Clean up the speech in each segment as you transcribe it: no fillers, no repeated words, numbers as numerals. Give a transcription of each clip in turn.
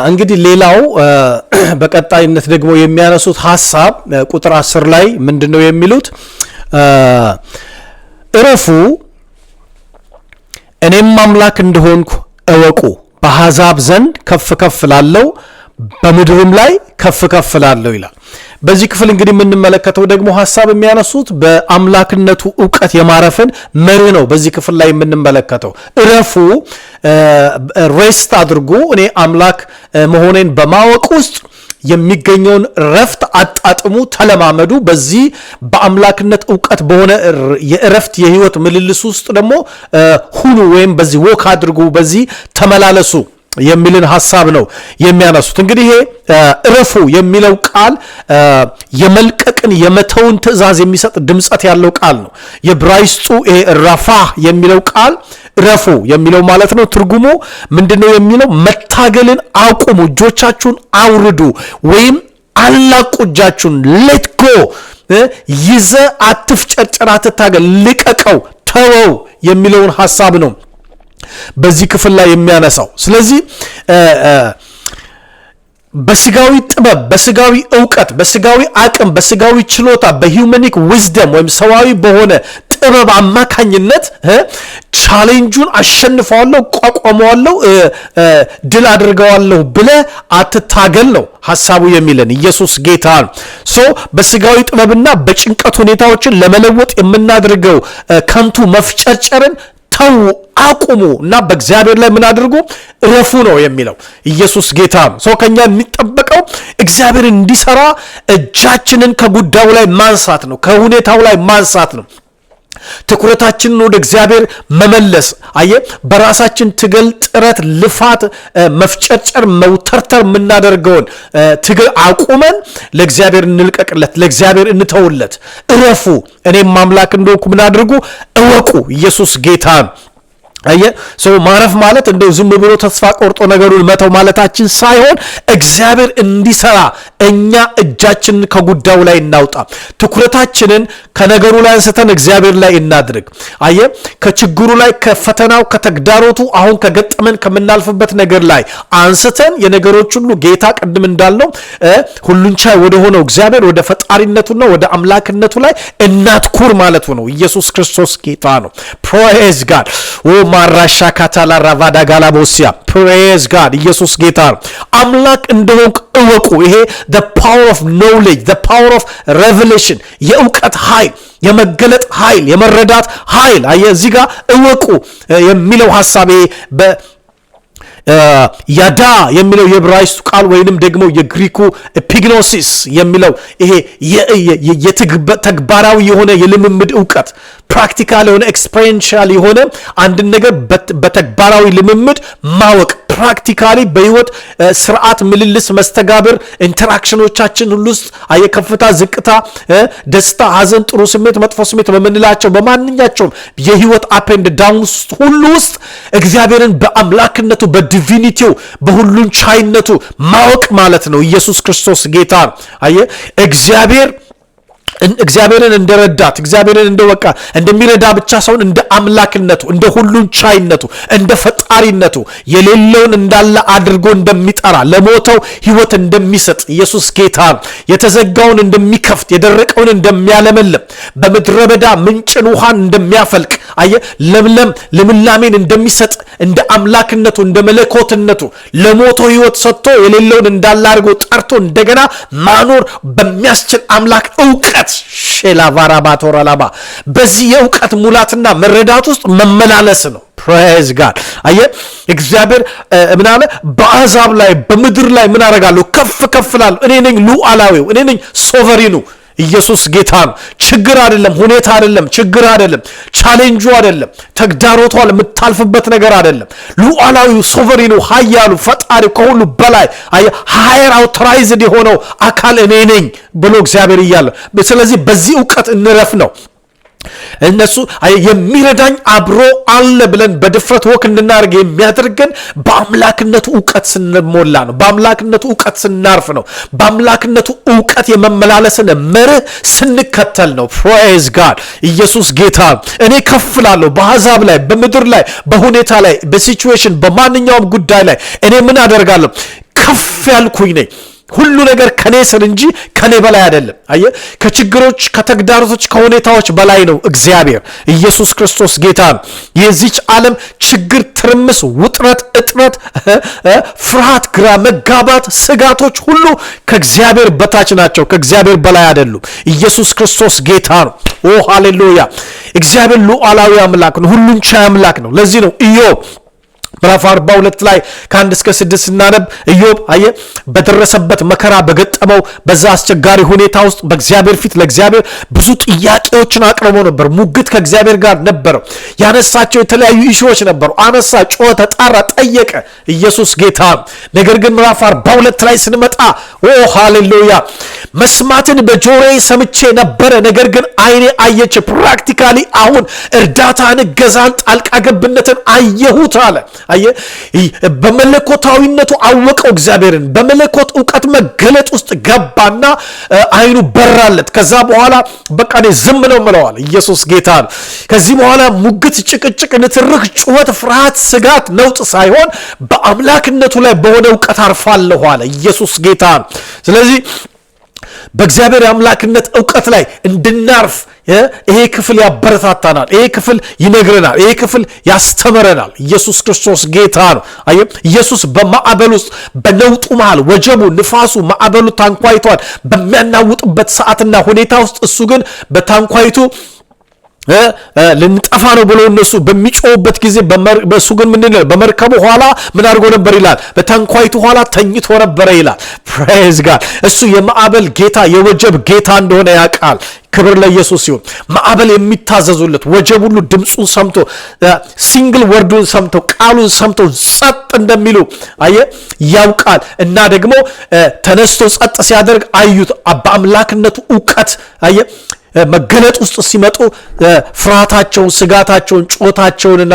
እንግዲህ ሌላው በቀጣይነት ደግሞ የሚያነሱት ሀሳብ ቁጥር 10 ላይ ምንድን ነው የሚሉት? እረፉ፣ እኔም አምላክ እንደሆንኩ እወቁ፣ በአሕዛብ ዘንድ ከፍ ከፍ እላለሁ፣ በምድርም ላይ ከፍ ከፍ እላለሁ ይላል። በዚህ ክፍል እንግዲህ የምንመለከተው ደግሞ ሀሳብ የሚያነሱት በአምላክነቱ እውቀት የማረፍን መርህ ነው። በዚህ ክፍል ላይ የምንመለከተው እረፉ፣ rest አድርጉ፣ እኔ አምላክ መሆኔን በማወቅ ውስጥ የሚገኘውን ረፍት አጣጥሙ፣ ተለማመዱ። በዚህ በአምላክነት እውቀት በሆነ የእረፍት የህይወት ምልልስ ውስጥ ደግሞ ሁኑ፣ ወይም በዚህ walk አድርጉ፣ በዚህ ተመላለሱ የሚልን ሀሳብ ነው የሚያነሱት። እንግዲህ ይሄ እረፉ የሚለው ቃል የመልቀቅን፣ የመተውን ትእዛዝ የሚሰጥ ድምፀት ያለው ቃል ነው። የዕብራይስጡ ይሄ ራፋህ የሚለው ቃል፣ እረፉ የሚለው ማለት ነው። ትርጉሙ ምንድነው የሚለው? መታገልን አቁሙ፣ እጆቻችሁን አውርዱ ወይም አላቁ እጃችሁን፣ let go፣ ይዘህ አትፍጨርጨር፣ አትታገል፣ ልቀቀው፣ ተወው የሚለውን ሀሳብ ነው በዚህ ክፍል ላይ የሚያነሳው። ስለዚህ በስጋዊ ጥበብ፣ በስጋዊ እውቀት፣ በስጋዊ አቅም፣ በስጋዊ ችሎታ፣ በ humanic wisdom ወይም ሰዋዊ በሆነ ጥበብ አማካኝነት challenge ኡን አሸንፈዋለሁ፣ እቋቋመዋለሁ፣ ድል አድርገዋለሁ ብለህ አትታገል ነው ሀሳቡ የሚለን። ኢየሱስ ጌታ ነው። So በስጋዊ ጥበብና በጭንቀት ሁኔታዎችን ለመለወጥ የምናደርገው ከንቱ መፍጨርጨርን ተዉ፣ አቁሙ እና በእግዚአብሔር ላይ ምን አድርጉ? እረፉ ነው የሚለው። ኢየሱስ ጌታ ነው። So ከኛ የሚጠበቀው እግዚአብሔር እንዲሰራ እጃችንን ከጉዳዩ ላይ ማንሳት ነው፣ ከሁኔታው ላይ ማንሳት ነው። ትኩረታችንን ወደ እግዚአብሔር መመለስ። አየ፣ በራሳችን ትግል፣ ጥረት፣ ልፋት፣ መፍጨርጨር፣ መውተርተር የምናደርገውን ትግል አቁመን ለእግዚአብሔር እንልቀቅለት፣ ለእግዚአብሔር እንተውለት። እረፉ፣ እኔም አምላክ እንደሆንኩ ምን አድርጉ? እወቁ። ኢየሱስ ጌታ ነው። አየ፣ so ማረፍ ማለት እንደው ዝም ብሎ ተስፋ ቆርጦ ነገሩን መተው ማለታችን ሳይሆን እግዚአብሔር እንዲሰራ እኛ እጃችንን ከጉዳዩ ላይ እናውጣ። ትኩረታችንን ከነገሩ ላይ አንስተን እግዚአብሔር ላይ እናድርግ። አየ፣ ከችግሩ ላይ፣ ከፈተናው፣ ከተግዳሮቱ፣ አሁን ከገጠመን ከምናልፍበት ነገር ላይ አንስተን የነገሮች ሁሉ ጌታ፣ ቅድም እንዳልነው ሁሉን ቻይ ወደ ሆነው እግዚአብሔር፣ ወደ ፈጣሪነቱና ወደ አምላክነቱ ላይ እናትኩር ማለቱ ነው። ኢየሱስ ክርስቶስ ጌታ ነው። Praise God። ማራሻ ካታላ ራቫዳ ጋላቦሲያ። Praise God። ኢየሱስ ጌታ ነው። አምላክ እንደሆንኩ እወቁ። ይሄ the power of knowledge, the power of revelation፣ የእውቀት ኃይል፣ የመገለጥ ኃይል፣ የመረዳት ኃይል። አየህ፣ እዚህ ጋር እወቁ የሚለው ሐሳብ ያዳ የሚለው የዕብራይስጡ ቃል ወይንም ደግሞ የግሪኩ epignosis የሚለው ይሄ ተግባራዊ የሆነ የልምምድ እውቀት፣ practical የሆነ፣ experiential የሆነ፣ አንድን ነገር በተግባራዊ ልምምድ ማወቅ፣ practically በህይወት ስርዓት፣ ምልልስ፣ መስተጋብር፣ interaction ኦቻችን ሁሉ ውስጥ የከፍታ፣ ዝቅታ፣ ደስታ፣ ሀዘን፣ ጥሩ ስሜት፣ መጥፎ ስሜት በምንላቸው በማንኛቸውም የህይወት up and down ሁሉ ውስጥ እግዚአብሔርን በአምላክነቱ፣ በ divinity ው፣ በሁሉን ቻይነቱ ማወቅ ማለት ነው። ኢየሱስ ክርስቶስ ጌታ ነው። አየህ፣ እግዚአብሔርን እንደረዳት፣ እግዚአብሔርን እንደ በቃ እንደሚረዳ ብቻ ሳይሆን እንደ አምላክነቱ፣ እንደ ሁሉን ቻይነቱ፣ እንደ ፈጣሪነቱ፣ የሌለውን እንዳለ አድርጎ እንደሚጠራ፣ ለሞተው ሕይወት እንደሚሰጥ፣ ኢየሱስ ጌታ ነው። የተዘጋውን እንደሚከፍት፣ የደረቀውን እንደሚያለመልም፣ በምድረ በዳ ምንጭን ውሃን እንደሚያፈልቅ፣ አየህ፣ ለምለም ልምላሜን እንደሚሰጥ፣ እንደ አምላክነቱ፣ እንደ መለኮትነቱ ለሞተው ሕይወት ሰጥቶ የሌለውን እንዳለ አድርጎ ጠርቶ እንደገና ማኖር በሚያስችል አምላክ እውቀት ሼላቫራባቶራላባ በዚህ የእውቀት ሙላትና መረዳት ውስጥ መመላለስ ነው። Praise God። አየህ፣ እግዚአብሔር ምን አለ? በአሕዛብ ላይ፣ በምድር ላይ ምን አደርጋለሁ? ከፍ ከፍ እላለሁ። እኔ ነኝ ሉዓላዊው፣ እኔ ነኝ sovereign ኑ። ኢየሱስ ጌታ ነው። ችግር አይደለም፣ ሁኔታ አይደለም፣ ችግር አይደለም፣ ቻሌንጁ አይደለም፣ ተግዳሮቱ፣ የምታልፍበት ነገር አይደለም። ሉዓላዊው፣ sovereign ኑ፣ ኃያሉ፣ ፈጣሪው፣ ከሁሉ በላይ higher authorized የሆነው አካል እኔ ነኝ ብሎ እግዚአብሔር እያለ፣ ስለዚህ በዚህ እውቀት እንረፍ ነው። እነሱ የሚረዳኝ አብሮ አለ ብለን በድፍረት walk እንድናደርግ የሚያደርገን በአምላክነቱ እውቀት ስንሞላ ነው። በአምላክነቱ እውቀት ስናርፍ ነው። በአምላክነቱ እውቀት የመመላለስን መርህ ስንከተል ነው። Praise God። ኢየሱስ ጌታ። እኔ ከፍ እላለሁ በአሕዛብ ላይ፣ በምድር ላይ፣ በሁኔታ ላይ፣ በ situation፣ በማንኛውም ጉዳይ ላይ እኔ ምን አደርጋለሁ? ከፍ ያልኩኝ ነኝ። ሁሉ ነገር ከኔ ስር እንጂ ከኔ በላይ አይደለም። አየህ፣ ከችግሮች፣ ከተግዳሮቶች፣ ከሁኔታዎች በላይ ነው እግዚአብሔር። ኢየሱስ ክርስቶስ ጌታ ነው። የዚች ዓለም ችግር፣ ትርምስ፣ ውጥረት፣ እጥረት፣ ፍርሃት፣ ግራ መጋባት፣ ስጋቶች ሁሉ ከእግዚአብሔር በታች ናቸው፣ ከእግዚአብሔር በላይ አይደሉም። ኢየሱስ ክርስቶስ ጌታ ነው። ኦ ሃሌሉያ! እግዚአብሔር ሉዓላዊ አምላክ ነው። ሁሉን ቻይ አምላክ ነው። ለዚህ ነው ኢዮብ ምዕራፍ 42 ላይ ከ1 እስከ 6 ስናነብ ኢዮብ፣ አየ፣ በደረሰበት መከራ፣ በገጠመው በዛ አስቸጋሪ ሁኔታ ውስጥ በእግዚአብሔር ፊት ለእግዚአብሔር ብዙ ጥያቄዎችን አቅርቦ ነበር። ሙግት ከእግዚአብሔር ጋር ነበረው። ያነሳቸው የተለያዩ issue ዎች ነበሩ። አነሳ፣ ጮኸ፣ ተጣራ፣ ጠየቀ። ኢየሱስ ጌታ። ነገር ግን ምዕራፍ 42 ላይ ስንመጣ፣ ኦ ሃሌሉያ፣ መስማትን በጆሮዬ ሰምቼ ነበረ፣ ነገር ግን ዓይኔ አየች። Practically አሁን እርዳታን፣ እገዛን፣ ጣልቃ ገብነትን አየሁት አለ። አየህ፣ በመለኮታዊነቱ አወቀው እግዚአብሔርን። በመለኮት እውቀት መገለጥ ውስጥ ገባና አይኑ በራለት። ከዛ በኋላ በቃ እኔ ዝም ነው ምለው አለ። ኢየሱስ ጌታ ነው። ከዚህ በኋላ ሙግት፣ ጭቅጭቅ፣ ንትርክ፣ ጩኸት፣ ፍርሃት፣ ስጋት፣ ነውጥ ሳይሆን በአምላክነቱ ላይ በሆነ እውቀት አርፋለሁ አለ። ኢየሱስ ጌታ ነው። ስለዚህ በእግዚአብሔር የአምላክነት እውቀት ላይ እንድናርፍ ይሄ ክፍል ያበረታታናል። ይሄ ክፍል ይነግረናል። ይሄ ክፍል ያስተምረናል። ኢየሱስ ክርስቶስ ጌታ ነው። አየህ፣ ኢየሱስ በማዕበል ውስጥ፣ በነውጡ መሃል፣ ወጀቡ፣ ንፋሱ፣ ማዕበሉ ታንኳይቷን በሚያናውጥበት ሰዓትና ሁኔታ ውስጥ እሱ ግን በታንኳይቱ ልንጠፋ ነው ብለው እነሱ በሚጮሁበት ጊዜ በእሱ ግን ምንድን ነው፣ በመርከቡ ኋላ ምን አድርጎ ነበር ይላል? በታንኳይቱ ኋላ ተኝቶ ነበረ ይላል። Praise God። እሱ የማዕበል ጌታ፣ የወጀብ ጌታ እንደሆነ ያውቃል። ክብር ለኢየሱስ ይሁን። ማዕበል የሚታዘዙለት፣ ወጀብ ሁሉ ድምፁን ሰምቶ፣ single word ኡን ሰምቶ፣ ቃሉን ሰምቶ ጸጥ እንደሚሉ፣ አየህ፣ ያውቃል። እና ደግሞ ተነስቶ ጸጥ ሲያደርግ አዩት። በአምላክነቱ እውቀት፣ አየህ፣ መገለጥ ውስጥ ሲመጡ ፍርሃታቸውን፣ ስጋታቸውን፣ ጩኸታቸውንና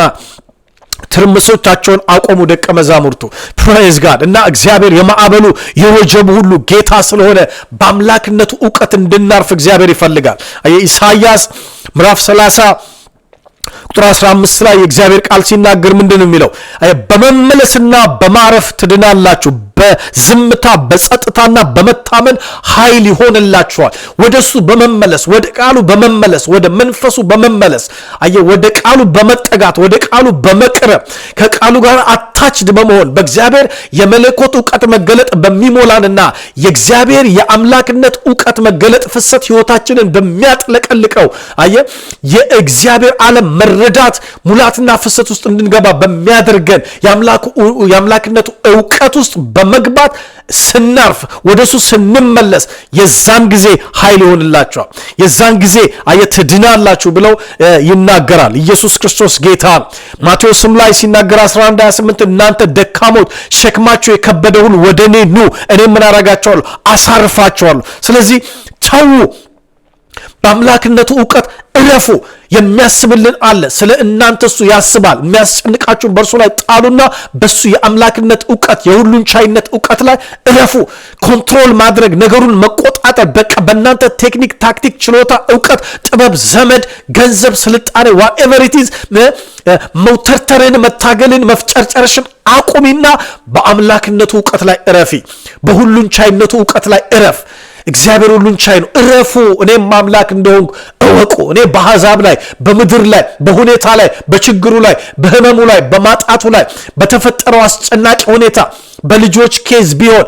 ትርምሶቻቸውን አቆሙ ደቀ መዛሙርቱ። Praise God። እና እግዚአብሔር የማዕበሉ የወጀቡ ሁሉ ጌታ ስለሆነ በአምላክነቱ እውቀት እንድናርፍ እግዚአብሔር ይፈልጋል። ኢሳይያስ ምዕራፍ 30 ቁጥር 15 ላይ የእግዚአብሔር ቃል ሲናገር ምንድን ነው የሚለው? በመመለስና በማረፍ ትድናላችሁ፣ በዝምታ በጸጥታና በመታመን ኃይል ይሆንላችኋል። ወደ እሱ በመመለስ፣ ወደ ቃሉ በመመለስ፣ ወደ መንፈሱ በመመለስ፣ አየህ፣ ወደ ቃሉ በመጠጋት፣ ወደ ቃሉ በመቅረብ፣ ከቃሉ ጋር attached በመሆን፣ በእግዚአብሔር የመለኮት እውቀት መገለጥ በሚሞላንና የእግዚአብሔር የአምላክነት እውቀት መገለጥ ፍሰት ህይወታችንን በሚያጥለቀልቀው፣ አየህ፣ የእግዚአብሔር ዓለም መረዳት ሙላትና ፍሰት ውስጥ እንድንገባ በሚያደርገን የአምላክነቱ እውቀት ውስጥ በመግባት ስናርፍ፣ ወደ እሱ ስንመለስ የዛን ጊዜ ኃይል ይሆንላችኋል። የዛን ጊዜ፣ አየህ፣ ትድናላችሁ ብለው ይናገራል። ኢየሱስ ክርስቶስ ጌታ። ማቴዎስም ላይ ሲናገር 11:28 እናንተ ደካሞች፣ ሸክማችሁ የከበደ ሁሉ ወደ እኔ ኑ፣ እኔ ምን አረጋችኋለሁ? አሳርፋችኋለሁ። ስለዚህ ተዉ፣ በአምላክነቱ እውቀት እረፉ። የሚያስብልን አለ። ስለ እናንተ እሱ ያስባል። የሚያስጨንቃችሁን በእርሱ ላይ ጣሉና በሱ የአምላክነት እውቀት፣ የሁሉን ቻይነት እውቀት ላይ እረፉ። Control ማድረግ፣ ነገሩን መቆጣጠር፣ በቃ በእናንተ ቴክኒክ፣ ታክቲክ፣ ችሎታ፣ እውቀት፣ ጥበብ፣ ዘመድ፣ ገንዘብ፣ ስልጣኔ፣ whatever it is፣ መውተርተርን፣ መታገልን፣ መፍጨርጨርሽን አቁሚና በአምላክነቱ እውቀት ላይ እረፊ። በሁሉን ቻይነቱ እውቀት ላይ እረፍ። እግዚአብሔር ሁሉን ቻይ ነው። እረፉ፣ እኔም አምላክ እንደሆንኩ እወቁ። እኔ በአሕዛብ ላይ፣ በምድር ላይ፣ በሁኔታ ላይ፣ በችግሩ ላይ፣ በህመሙ ላይ፣ በማጣቱ ላይ፣ በተፈጠረው አስጨናቂ ሁኔታ፣ በልጆች case ቢሆን፣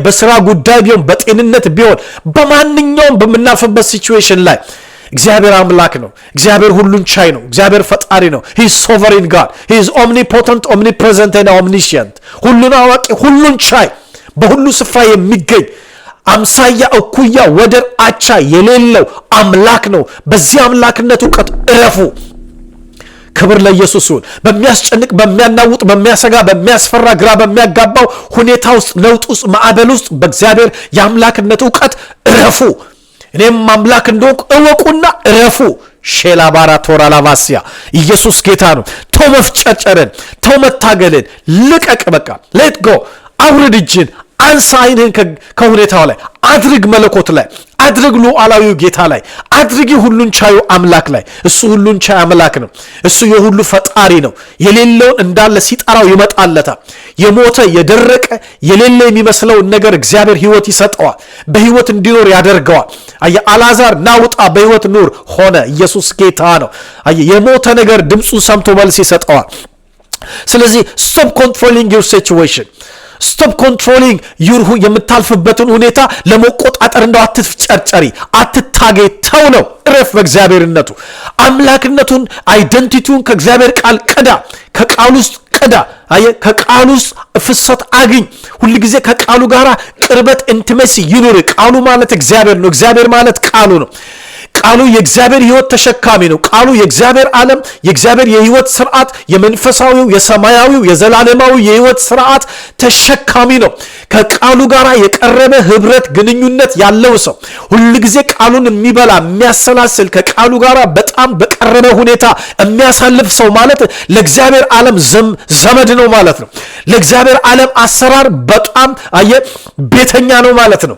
በስራ ጉዳይ ቢሆን፣ በጤንነት ቢሆን፣ በማንኛውም በምናልፍበት situation ላይ እግዚአብሔር አምላክ ነው። እግዚአብሔር ሁሉን ቻይ ነው። እግዚአብሔር ፈጣሪ ነው። He sovereign God፣ He is omnipotent፣ omnipresent and omniscient፣ ሁሉን አዋቂ፣ ሁሉን ቻይ፣ በሁሉ ስፍራ የሚገኝ፣ አምሳያ፣ እኩያ፣ ወደር፣ አቻ የሌለው አምላክ ነው። በዚህ አምላክነት እውቀት እረፉ። ክብር ለኢየሱስ ይሁን። በሚያስጨንቅ፣ በሚያናውጥ፣ በሚያሰጋ፣ በሚያስፈራ፣ ግራ በሚያጋባው ሁኔታ ውስጥ፣ ነውጥ ውስጥ፣ ማዕበል ውስጥ በእግዚአብሔር የአምላክነት እውቀት እረፉ። እኔም አምላክ እንደሆንኩ እወቁና እረፉ። ሼላባራ ቶራ ላቫሲያ። ኢየሱስ ጌታ ነው። ተው መፍጨርጨርን፣ ተው መታገልን፣ ልቀቅ። በቃ let go። አውርድ እጅን፣ አንሳ ዓይንህን ከሁኔታው ላይ አድርግ፣ መለኮት ላይ አድርግ፣ ሉዓላዊው ጌታ ላይ አድርጊ፣ ሁሉን ቻዩ አምላክ ላይ። እሱ ሁሉን ቻይ አምላክ ነው። እሱ የሁሉ ፈጣሪ ነው። የሌለውን እንዳለ ሲጠራው ይመጣለታል። የሞተ፣ የደረቀ፣ የሌለ የሚመስለውን ነገር እግዚአብሔር ሕይወት ይሰጠዋል። በሕይወት እንዲኖር ያደርገዋል። አየ፣ አልዓዛር ና ውጣ፣ በሕይወት ኑር ሆነ። ኢየሱስ ጌታ ነው። አየ፣ የሞተ ነገር ድምፁን ሰምቶ መልስ ይሰጠዋል። ስለዚህ stop controlling your situation, stop controlling your የምታልፍበትን ሁኔታ ለመቆጣጠር እንደው አትፍጨርጨሪ፣ አትታገይ። ተው ነው፣ እረፍ በእግዚአብሔርነቱ። አምላክነቱን identity ውን ከእግዚአብሔር ቃል ቅዳ፣ ከቃል ውስጥ ቅዳ። አየህ፣ ከቃሉ ውስጥ ፍሰት አግኝ። ሁልጊዜ ከቃሉ ጋር ቅርበት intimacy ይኑር። ቃሉ ማለት እግዚአብሔር ነው። እግዚአብሔር ማለት ቃሉ ነው። ቃሉ የእግዚአብሔር ሕይወት ተሸካሚ ነው። ቃሉ የእግዚአብሔር ዓለም፣ የእግዚአብሔር የሕይወት ስርዓት፣ የመንፈሳዊው፣ የሰማያዊው፣ የዘላለማዊው የሕይወት ስርዓት ተሸካሚ ነው። ከቃሉ ጋር የቀረበ ህብረት ግንኙነት ያለው ሰው፣ ሁልጊዜ ቃሉን የሚበላ፣ የሚያሰላስል፣ ከቃሉ ጋር በጣም በቀረበ ሁኔታ የሚያሳልፍ ሰው ማለት ለእግዚአብሔር ዓለም ዘመድ ነው ማለት ነው። ለእግዚአብሔር ዓለም አሰራር በጣም፣ አየህ፣ ቤተኛ ነው ማለት ነው።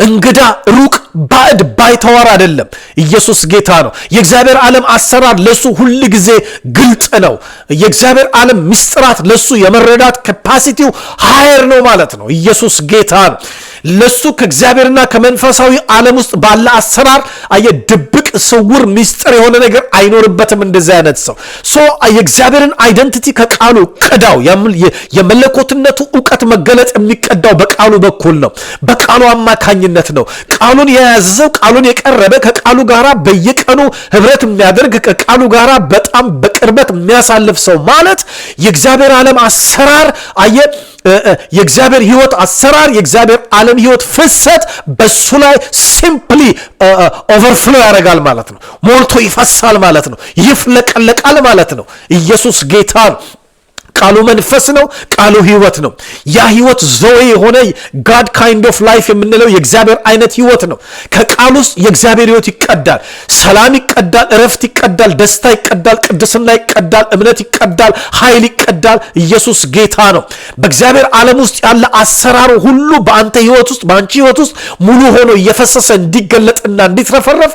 እንግዳ፣ ሩቅ፣ ባዕድ፣ ባይተዋር አይደለም። ኢየሱስ ጌታ ነው። የእግዚአብሔር ዓለም አሰራር ለሱ ሁል ጊዜ ግልጥ ነው። የእግዚአብሔር ዓለም ምስጢራት ለሱ የመረዳት capacity ው higher ነው ማለት ነው። ኢየሱስ ጌታ ነው። ለሱ ከእግዚአብሔርና ከመንፈሳዊ ዓለም ውስጥ ባለ አሰራር፣ አየህ፣ ድብቅ፣ ስውር ምስጢር የሆነ ነገር አይኖርበትም። እንደዚህ አይነት ሰው፣ so የእግዚአብሔርን identity ከቃሉ ቅዳው። የመለኮትነቱ እውቀት መገለጥ የሚቀዳው በቃሉ በኩል ነው፣ በቃሉ አማካኝነት ነው። ቃሉን የያዘ ሰው፣ ቃሉን የቀረበ፣ ከቃሉ ጋራ በየቀኑ ህብረት የሚያደርግ፣ ከቃሉ ጋራ በጣም በቅርበት የሚያሳልፍ ሰው ማለት የእግዚአብሔር ዓለም አሰራር፣ አየ፣ የእግዚአብሔር ህይወት አሰራር፣ የእግዚአብሔር ዓለም ህይወት ፍሰት በሱ ላይ simply overflow ያደርጋል ማለት ነው። ሞልቶ ይፈሳል ማለት ነው። ይፍለቀለቃል ማለት ነው። ኢየሱስ ጌታ ነው። ቃሉ መንፈስ ነው። ቃሉ ህይወት ነው። ያ ህይወት zoe የሆነ God kind of life የምንለው የእግዚአብሔር አይነት ህይወት ነው። ከቃል ውስጥ የእግዚአብሔር ህይወት ይቀዳል። ሰላም ይቀዳል፣ እረፍት ይቀዳል፣ ደስታ ይቀዳል፣ ቅድስና ይቀዳል፣ እምነት ይቀዳል፣ ኃይል ይቀዳል። ኢየሱስ ጌታ ነው። በእግዚአብሔር ዓለም ውስጥ ያለ አሰራሩ ሁሉ በአንተ ህይወት ውስጥ፣ በአንቺ ህይወት ውስጥ ሙሉ ሆኖ እየፈሰሰ እንዲገለጥና እንዲትረፈረፍ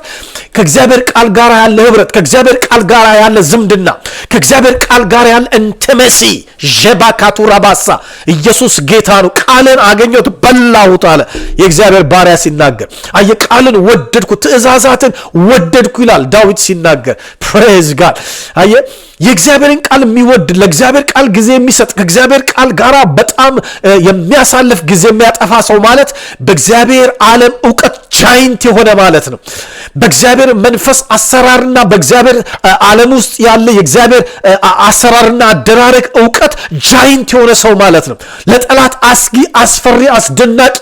ከእግዚአብሔር ቃል ጋር ያለ ህብረት፣ ከእግዚአብሔር ቃል ጋር ያለ ዝምድና፣ ከእግዚአብሔር ቃል ጋር ያለ intimacy ዠባካቱራባሳ። ኢየሱስ ጌታ ነው። ቃልን አገኘሁት በላሁት አለ የእግዚአብሔር ባሪያ ሲናገር። አየ፣ ቃልን ወደድኩ፣ ትእዛዛትን ወደድኩ ይላል ዳዊት ሲናገር። Praise God። አየ፣ የእግዚአብሔርን ቃል የሚወድ፣ ለእግዚአብሔር ቃል ጊዜ የሚሰጥ፣ ከእግዚአብሔር ቃል ጋር በጣም የሚያሳልፍ፣ ጊዜ የሚያጠፋ ሰው ማለት በእግዚአብሔር ዓለም እውቀት giant የሆነ ማለት ነው። በእግዚአብሔር መንፈስ አሰራርና በእግዚአብሔር ዓለም ውስጥ ያለ የእግዚአብሔር አሰራርና አደራረግ እውቀት giant የሆነ ሰው ማለት ነው። ለጠላት አስጊ፣ አስፈሪ፣ አስደናቂ፣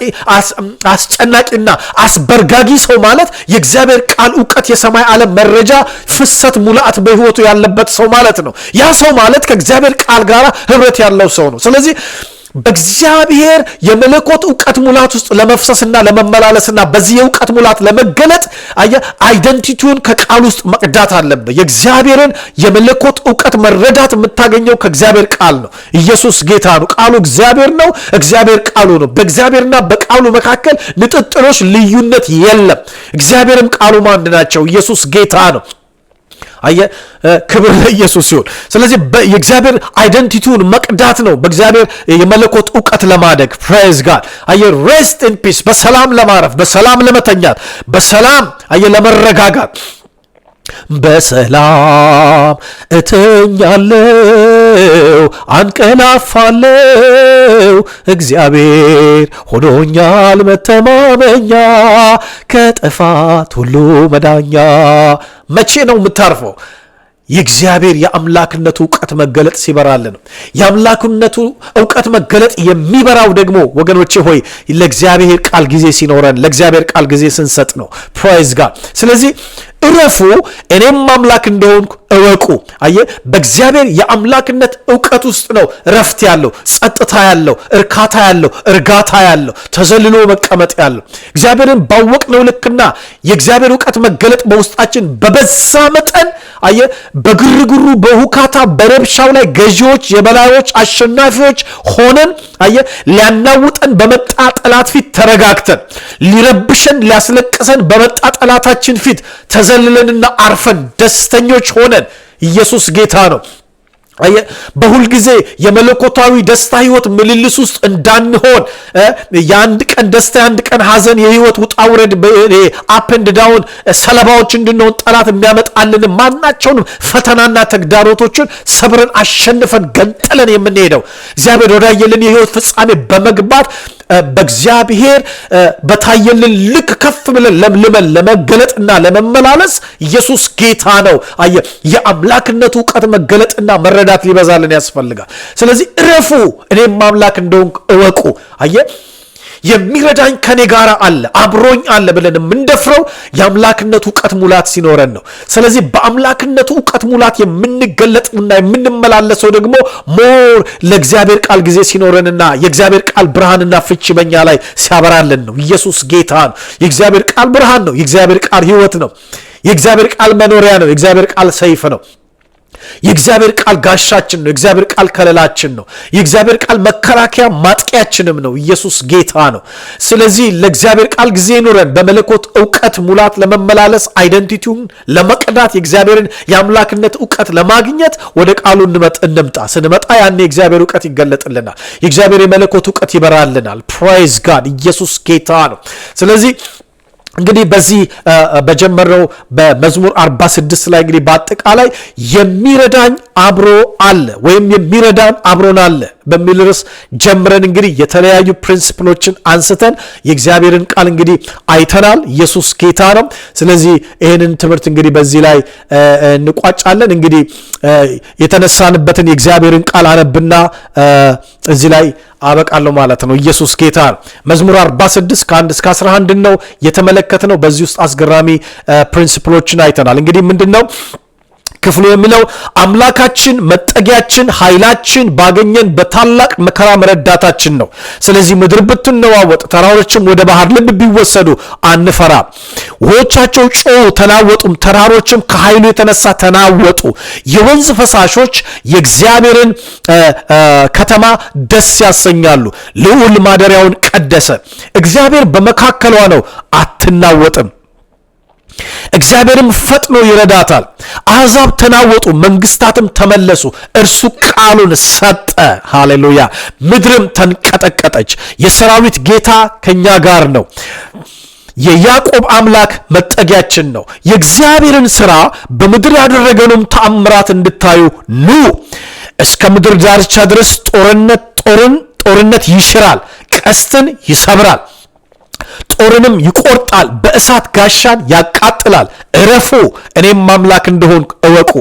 አስጨናቂና አስበርጋጊ ሰው ማለት የእግዚአብሔር ቃል እውቀት፣ የሰማይ ዓለም መረጃ ፍሰት ሙላአት በሕይወቱ ያለበት ሰው ማለት ነው። ያ ሰው ማለት ከእግዚአብሔር ቃል ጋር ህብረት ያለው ሰው ነው። ስለዚህ በእግዚአብሔር የመለኮት እውቀት ሙላት ውስጥ ለመፍሰስና ለመመላለስና በዚህ የእውቀት ሙላት ለመገለጥ፣ አየህ፣ identity ውን ከቃል ውስጥ መቅዳት አለብህ። የእግዚአብሔርን የመለኮት እውቀት መረዳት የምታገኘው ከእግዚአብሔር ቃል ነው። ኢየሱስ ጌታ ነው። ቃሉ እግዚአብሔር ነው። እግዚአብሔር ቃሉ ነው። በእግዚአብሔርና በቃሉ መካከል ንጥጥሎች፣ ልዩነት የለም። እግዚአብሔርም ቃሉም አንድ ናቸው። ኢየሱስ ጌታ ነው። አየ፣ ክብር ለኢየሱስ ሲሆን፣ ስለዚህ የእግዚአብሔር identity ውን መቅዳት ነው በእግዚአብሔር የመለኮት እውቀት ለማደግ። Praise God። አየ፣ rest in peace፣ በሰላም ለማረፍ፣ በሰላም ለመተኛት፣ በሰላም፣ አየ፣ ለመረጋጋት። በሰላም እተኛለው፣ አንቀላፋለው፣ እግዚአብሔር ሆኖኛል መተማመኛ፣ ከጥፋት ሁሉ መዳኛ። መቼ ነው የምታርፈው? የእግዚአብሔር የአምላክነቱ እውቀት መገለጥ ሲበራልን ነው። የአምላክነቱ እውቀት መገለጥ የሚበራው ደግሞ፣ ወገኖቼ ሆይ፣ ለእግዚአብሔር ቃል ጊዜ ሲኖረን፣ ለእግዚአብሔር ቃል ጊዜ ስንሰጥ ነው። Praise God። ስለዚህ እረፉ፣ እኔም አምላክ እንደሆንኩ እወቁ። አየ፣ በእግዚአብሔር የአምላክነት እውቀት ውስጥ ነው እረፍት ያለው፣ ጸጥታ ያለው፣ እርካታ ያለው፣ እርጋታ ያለው፣ ተዘልሎ መቀመጥ ያለው። እግዚአብሔርን ባወቅነው ልክና የእግዚአብሔር እውቀት መገለጥ በውስጣችን በበዛ መጠን፣ አየ፣ በግርግሩ፣ በሁካታ፣ በረብሻው ላይ ገዢዎች፣ የበላዮች፣ አሸናፊዎች ሆነን፣ አየ፣ ሊያናውጠን በመጣ ጠላት ፊት ተረጋግተን፣ ሊረብሸን ሊያስለቅሰን በመጣ ጠላታችን ፊት ተዘልለንና አርፈን ደስተኞች ሆነን፣ ኢየሱስ ጌታ ነው። በሁልጊዜ የመለኮታዊ ደስታ ህይወት ምልልስ ውስጥ እንዳንሆን፣ የአንድ ቀን ደስታ የአንድ ቀን ሐዘን፣ የህይወት ውጣ ውረድ up and down ሰለባዎች እንድንሆን፣ ጠላት የሚያመጣልን ማናቸውንም ፈተናና ተግዳሮቶችን ሰብረን፣ አሸንፈን፣ ገንጥለን የምንሄደው እግዚአብሔር ወዳየልን የህይወት ፍጻሜ በመግባት፣ በእግዚአብሔር በታየልን ልክ ከፍ ብለን ለምልመን ለመገለጥና ለመመላለስ፣ ኢየሱስ ጌታ ነው። አየ፣ የአምላክነቱ እውቀት መገለጥና መረዳት ሊበዛልን ያስፈልጋል። ስለዚህ እረፉ፣ እኔም አምላክ እንደሆንኩ እወቁ። አየ፣ የሚረዳኝ ከኔ ጋር አለ፣ አብሮኝ አለ ብለን የምንደፍረው የአምላክነቱ እውቀት ሙላት ሲኖረን ነው። ስለዚህ በአምላክነቱ እውቀት ሙላት የምንገለጥና የምንመላለሰው ደግሞ more ለእግዚአብሔር ቃል ጊዜ ሲኖረንና የእግዚአብሔር ቃል ብርሃንና ፍቺ በኛ ላይ ሲያበራልን ነው። ኢየሱስ ጌታ ነው። የእግዚአብሔር ቃል ብርሃን ነው። የእግዚአብሔር ቃል ሕይወት ነው። የእግዚአብሔር ቃል መኖሪያ ነው። የእግዚአብሔር ቃል ሰይፍ ነው። የእግዚአብሔር ቃል ጋሻችን ነው። የእግዚአብሔር ቃል ከለላችን ነው። የእግዚአብሔር ቃል መከላከያ ማጥቂያችንም ነው። ኢየሱስ ጌታ ነው። ስለዚህ ለእግዚአብሔር ቃል ጊዜ ይኑረን። በመለኮት እውቀት ሙላት ለመመላለስ፣ identity ውን ለመቅዳት፣ የእግዚአብሔርን የአምላክነት እውቀት ለማግኘት ወደ ቃሉ እንምጣ። ስንመጣ ያኔ የእግዚአብሔር እውቀት ይገለጥልናል። የእግዚአብሔር የመለኮት እውቀት ይበራልናል። Praise God። ኢየሱስ ጌታ ነው። ስለዚህ እንግዲህ በዚህ በጀመርነው በመዝሙር 46 ላይ እንግዲህ በአጠቃላይ የሚረዳኝ አብሮ አለ ወይም የሚረዳን አብሮን አለ በሚል ርዕስ ጀምረን እንግዲህ የተለያዩ principle ኦችን አንስተን የእግዚአብሔርን ቃል እንግዲህ አይተናል። ኢየሱስ ጌታ ነው። ስለዚህ ይህንን ትምህርት እንግዲህ በዚህ ላይ እንቋጫለን። እንግዲህ የተነሳንበትን የእግዚአብሔርን ቃል አነብና እዚህ ላይ አበቃለሁ ማለት ነው። ኢየሱስ ጌታ ነው። መዝሙር 46 ከ1 እስከ 11 ነው የተመለከትነው። በዚህ ውስጥ አስገራሚ principle ኦችን አይተናል። እንግዲህ ምንድን ነው ክፍሉ የሚለው? አምላካችን መጠጊያችን፣ ኃይላችን፣ ባገኘን በታላቅ መከራ ረዳታችን ነው። ስለዚህ ምድር ብትነዋወጥ፣ ተራሮችም ወደ ባህር ልብ ቢወሰዱ አንፈራም። ውኆቻቸው ጮኹ ተናወጡም፣ ተራሮችም ከኃይሉ የተነሳ ተናወጡ። የወንዝ ፈሳሾች የእግዚአብሔርን ከተማ ደስ ያሰኛሉ። ልዑል ማደሪያውን ቀደሰ። እግዚአብሔር በመካከሏ ነው፣ አትናወጥም። እግዚአብሔርም ፈጥኖ ይረዳታል። አሕዛብ ተናወጡ፣ መንግስታትም ተመለሱ። እርሱ ቃሉን ሰጠ። ሃሌሉያ! ምድርም ተንቀጠቀጠች። የሰራዊት ጌታ ከኛ ጋር ነው። የያዕቆብ አምላክ መጠጊያችን ነው። የእግዚአብሔርን ሥራ፣ በምድር ያደረገውንም ተአምራት እንድታዩ ኑ። እስከ ምድር ዳርቻ ድረስ ጦርነት ጦርን ጦርነት ይሽራል፣ ቀስትን ይሰብራል፣ ጦርንም ይቆርጣል፣ በእሳት ጋሻን ያቃጥላል። እረፉ፣ እኔም አምላክ እንደሆንኩ እወቁ።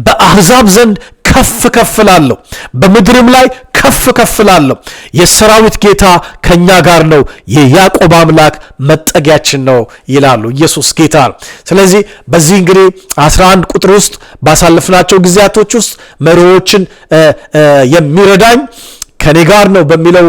በአሕዛብ ዘንድ ከፍ ከፍ እላለሁ፣ በምድርም ላይ ከፍ ከፍ እላለሁ። የሰራዊት ጌታ ከእኛ ጋር ነው፣ የያዕቆብ አምላክ መጠጊያችን ነው ይላሉ። ኢየሱስ ጌታ ነው። ስለዚህ በዚህ እንግዲህ 11 ቁጥር ውስጥ ባሳለፍናቸው ጊዜያቶች ውስጥ መሪዎችን የሚረዳኝ ከኔ ጋር ነው በሚለው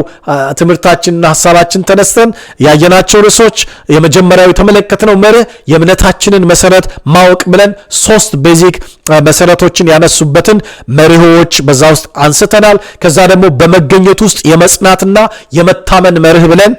ትምህርታችንና ሀሳባችን ተነስተን ያየናቸው ርዕሶች፣ የመጀመሪያው የተመለከትነው መርህ የእምነታችንን መሰረት ማወቅ ብለን ሶስት basic መሰረቶችን ያነሱበትን መርሆች በዛ ውስጥ አንስተናል። ከዛ ደግሞ በመገኘት ውስጥ የመጽናትና የመታመን መርህ ብለን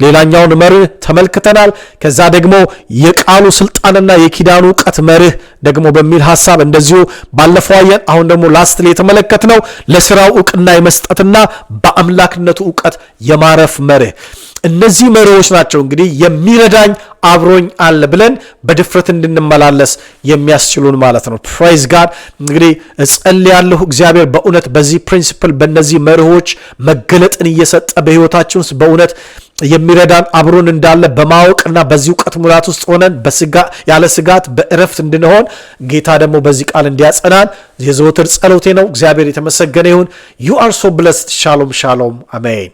ሌላኛውን መርህ ተመልክተናል። ከዛ ደግሞ የቃሉ ስልጣንና የኪዳኑ እውቀት መርህ ደግሞ በሚል ሀሳብ እንደዚሁ ባለፈው አየን። አሁን ደግሞ last ላይ የተመለከትነው ለስራው እውቅና የመስጠትና በአምላክነቱ እውቀት የማረፍ መርህ። እነዚህ መርሆች ናቸው እንግዲህ የሚረዳኝ አብሮኝ አለ ብለን በድፍረት እንድንመላለስ የሚያስችሉን ማለት ነው። Praise God። እንግዲህ እጸልያለሁ፣ እግዚአብሔር በእውነት በዚህ principle፣ በእነዚህ መርሆች መገለጥን እየሰጠ በህይወታችን ውስጥ በእውነት የሚረዳን አብሮን እንዳለ በማወቅና በዚህ እውቀት ሙላት ውስጥ ሆነን ያለ ስጋት በእረፍት እንድንሆን ጌታ ደግሞ በዚህ ቃል እንዲያጸናን የዘወትር ጸሎቴ ነው። እግዚአብሔር የተመሰገነ ይሁን። You are so blessed። ሻሎም ሻሎም። አሜን።